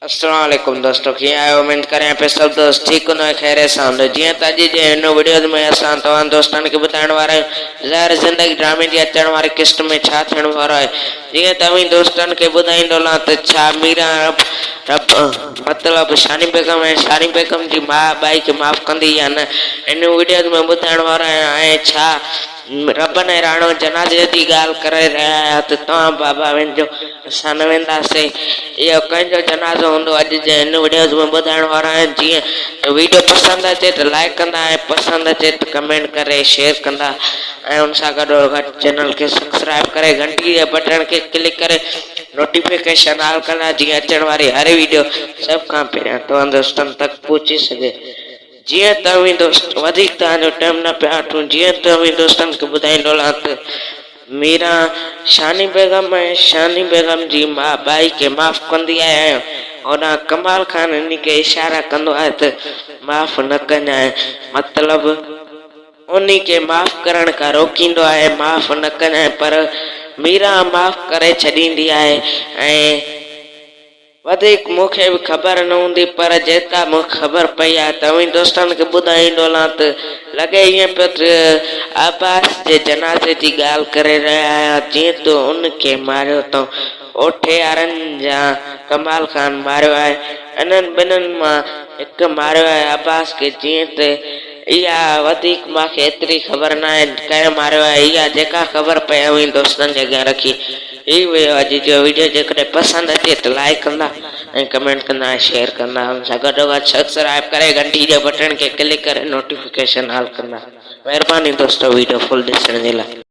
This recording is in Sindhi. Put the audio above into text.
السلام عليڪم دوستو ڪيئن آهيو اميد ڪريان پيو سڀ دوست ٺيڪ هوندو ۽ خيريت سان هوندو جيئن ته اڄ جي هن وڊيو ۾ اسان توهان دوستن کي ٻڌائڻ وارا آهيون زهر زندگي ڊرامي جي اچڻ واري قسط ۾ ڇا ٿيڻ وارو آهي جيئن ته اوهين دوستن کي ٻڌائيندو هلان ته ڇا ميران رب رب مطلب شاني بيگم ۽ شاني بيگم جي ماء ٻائي کي معاف ڪندي يا نه هن وڊيو ۾ ٻڌائڻ وارا آهيان ۽ ڇا ربن ۽ راڻو جنازي جي ڳالهه ڪري رهيا هيا ته توهان بابا وڃجو اسان نه وينداسين. اهو ڪنهن جو جنازو هوندو اڄ جي هن وڊيوز ۾ ٻڌائڻ وارا آهيون جيئن ته ويڊيو پسند اچي ته لائيڪ ڪندا ۽ پسند اچي ته ڪمينٽ ڪري شيئر ڪندا ۽ ان سان گڏو گڏ چينل کي سبسڪرائب ڪري گهنٽي جي بٽڻ کي ڪلڪ ڪري نوٽيفڪيشن آل ڪندا جيئن اچڻ واري هر ويڊيو سڀ کان پهريان توهان دوستن تڪ پهچي سگهي. جيئن ته اوهين دوست وڌيڪ توهان جو ٽائيم نه پيا وٺون جيئن ته اوهين دوستن کي ٻڌائيندو هلان ته ميران شاني بيگم ۽ شاني بيگم جي ماء ٻائي کي معاف ڪندي آهي ۽ هوڏانهن ڪمال خان انهي کي اشارا ڪندو آهي ته معاف نه ڪجانء مطلب انهي کي معاف ڪرڻ کان روڪيندو آهي معاف نه ڪجانء پر ميران معاف ڪري ڇڏيندي آهي ۽ وڌيڪ مون کي به خبر نه هوندي پر جيترا مون کي خبر پئي آهي ته اوهين دوستن کي ٻڌائيندو هلان ته لڳي ائين پيو ته عباس جي جنازي جي ڳالهه ڪري رهيا آهيان جيئن ته ان کي ماريو اٿئون اوٺيارن جا ڪمال خان ماريو آهي انهن ٻنهن مان هڪ ماريو آهي عباس کي جيئن ته اها وڌيڪ مان کي ايتري خبر ناهي ڪنهن ماريو آهي اها جيڪا خبر پئي اوهين دوستن جي اڳيان رکي. هي هيو اڄ جو وڊيو جيڪڏهن پسند اچي ته لائيڪ ڪندا ۽ ڪمينٽ ڪندا ۽ شيئر ڪندا ان سان گڏو گڏ سبسڪرائب ڪري گهنٽي جي بٽڻ کي ڪلڪ ڪري نوٽيفڪيشن آل ڪندا مهرباني دوستو وڊيو فل ڏسڻ جي لاء.